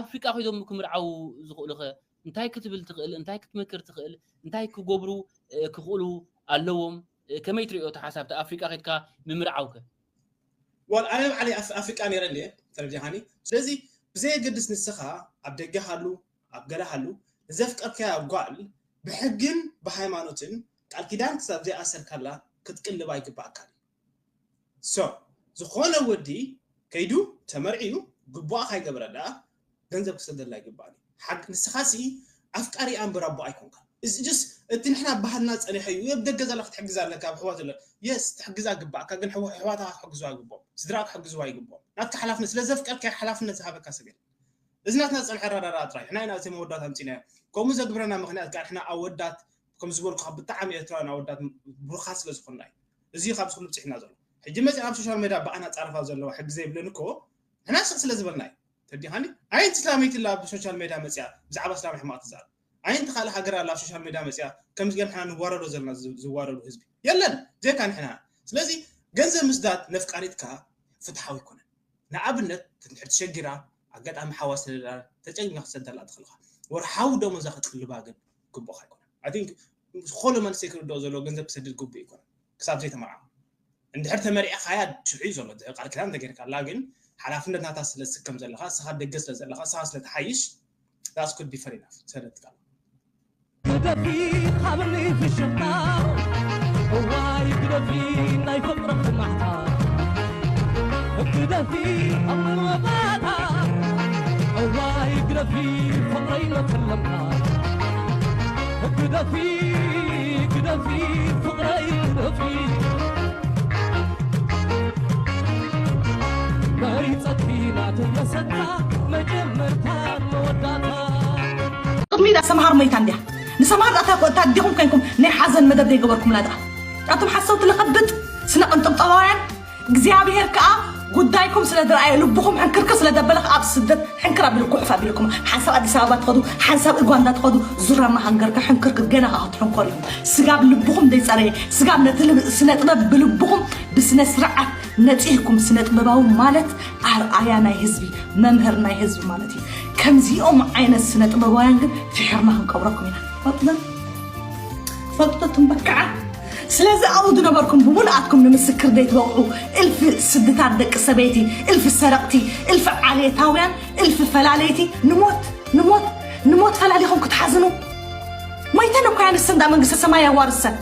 ኣፍሪቃ ኮይዶም ክምርዓው ዝኽእሉ ኸ እንታይ ክትብል ትኽእል? እንታይ ክትመክር ትኽእል? እንታይ ክገብሩ ክኽእሉ ኣለዎም? ከመይ ትሪኦ እቲ ሓሳብ ኣፍሪቃ ከድካ ምምርዓው ከ? ዋል ኣነ ባዕለይ ኣፍሪቃ ነይረ እንደ ተረዲኻኒ። ስለዚ ብዘየገድስ ንስኻ ኣብ ደገ ሃሉ ኣብ ገለ ሃሉ ንዘፍቀርካያ ጓል ብሕግን ብሃይማኖትን ቃል ኪዳን ክሳብ ዘይኣሰርካላ ክትቅልባ ይግባኣካ። ሶ ዝኾነ ወዲ ከይዱ ተመርዕዩ ግቡኣ ካይገበረ ደኣ ገንዘብ ክሰደላ ይግባእ። ሓቂ ንስኻሲ ኣፍቃሪ ኣንበር ኣቦ ኣይኮንካ። እዚ ጅስ እቲ ንሕና ባህልና ጸኒሐ እዩ። ኣብ ደገ ዘላ ክትሕግዝ ኣለካ፣ ኣብ ኣሕዋት ዘሎ የስ ትሕግዛ ግባእካ፣ ግን ኣሕዋትካ ክሕግዝዋ ይግብኦም፣ ስድራ ክሕግዝዋ ይግብኦም። ናትካ ሓላፍነት ስለ ዘፍቀርካ ሓላፍነት ዝሃበካ ሰብ የለን። እዚ ናትና ዝጸንሐ ኣረዳድኣ ጥራይ። ንሕና ኢና እቲ መወዳት ኣምጺናዮ። ከምኡ ዘግብረና ምኽንያት ከኣ ንሕና ኣወዳት ከም ዝበልኩኻ ብጣዕሚ ኤርትራውያን ኣወዳት ብሩኻት ስለ ዝኾንና እዩ። እዚ እዩ ካብዚ ኩሉ ብጽሕና ዘሎ። ሕጂ መጺኣ ኣብ ሶሻል ሜድያ ብኣና ጻረፋ ዘለዋ ሕጊ ዘይብለን እኮ ንሕና ስቕ ስለ ዝበልና እዩ። ተዲኻኒ ኣየንቲ እስላመይቲ ኣላ ኣብ ሶሻል ሜድያ መጺኣ ብዛዕባ እስላም ሕማቕ ትዛረብ? ኣየንቲ ካልእ ሃገር ኣላ ኣብ ሶሻል ሜድያ መጺኣ ከምዚ ገር ንሕና ንዋረዶ ዘለና ዝዋረዱ ህዝቢ የለን ጀካ ንሕና። ስለዚ ገንዘብ ምስዳድ ነፍቃሪትካ ፍትሓዊ ኣይኮነን። ንኣብነት ክትንሕር ተሸጊራ ኣጋጣሚ ሓዋ ስለላ ተጨጊማ ክትሰደላ ትኽእልካ ወርሓዊ ደሞዛ ክትቅልባ ግን ግቡእ ኣይኮነን። I think ዝኾነ መንእሰይ ክርድኦ ዘለዎ ገንዘብ ክሰድድ ግቡእ ኣይኮነን ክሳብ ዘይተመርዓ። እንድሕር ተመሪዕኻያ ሽዑ እዩ ዘሎ ቃል ኪዳን ተገይርካላ ግን ሓላፍነት ናታ ስለ ዝስከም ዘለኻ ንስኻ ደገ ስለ ዘለኻ ንስኻ ስለ ትሓይሽ that's could be fair enough ሰደትካ። ግደፊ ካብኒ ፍሽኽታ እዋይ ግደፊ ናይ ፍቕርኺ ማሕታ ግደፊ ኣብ መባታ እዋይ ግደፊ ፍቕረይ መተለምታ ግደፊ ግደፊ ፍቕረይ ግደፊ መሪጸኪ ናተይ መሰታ መጀመርታን መወዳእታ ቅድሚ ዳ ሰምሃር ሞይታ እንድያ ንሰምሃር ዳእታ ኮታ ዲኹም ኮይንኩም ናይ ሓዘን መደብ ዘይገበርኩምላ ዳ ኣቱም ሓሰውቲ ለኸብጥ ስነ ቅንጥብጠባውያን እግዚኣብሔር ከዓ ጉዳይኩም ስለ ዝረኣየ ልብኹም ሕንክርክር ስለ ዘበለ ኣብ ስደት ሕንክር ኣቢሉ ኩሕፍ ኣቢልኩም ሓንሳብ ኣዲስ ኣበባ ትኸዱ ሓንሳብ ኡጋንዳ ትኸዱ ዙራማ ሃንገርካ ሕንክርክር ገና ከዓ ክትሕንኮር ኢኹም ስጋብ ልብኹም ዘይፀረየ ስጋብ ነቲ ስነ ጥበብ ብልብኹም ብስነ ስርዓት ነፂህኩም ስነ ጥበባዊ ማለት ኣርኣያ ናይ ህዝቢ መምህር ናይ ህዝቢ ማለት እዩ ከምዚኦም ዓይነት ስነ ጥበባውያን ግን ፍሕርና ክንቀብረኩም ኢና ትፈልጡ ትፈልጡ ትንበክዓ ስለዚ ኣብኡ ዝነበርኩም ብምልኣትኩም ንምስክር ዘይትበቕዑ እልፊ ስድታት ደቂ ሰበይቲ እልፊ ሰረቕቲ እልፊ ዓሌታውያን እልፊ ፈላለይቲ ንሞት ንሞት ንሞት ፈላሊኹም ክትሓዝኑ ሞይተን እኮ ያንስን ዳ መንግስተ ሰማይ ያዋርሰን